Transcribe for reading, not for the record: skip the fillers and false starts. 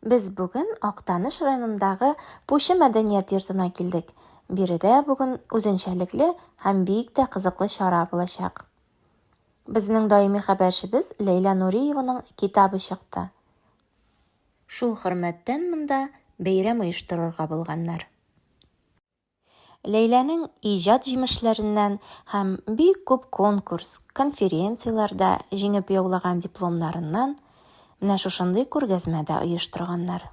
Без бүген Актаныш районындагы Пучы мәдәният йортына килдек. Биредә бүген үзенчәлекле һәм бик тә кызыклы чара булачак. Безнең даими хәбәрчебез Ләйлә Нуриеваның китабы чыкты. Шул хөрмәттән монда бәйрәм оештырырга булганнар. Ләйләнең иҗат җимешләреннән һәм бик күп конкурс, конференцияләрдә җиңеп яулаган дипломнарыннан менә шушындый күргәзмә дә оештырганнар.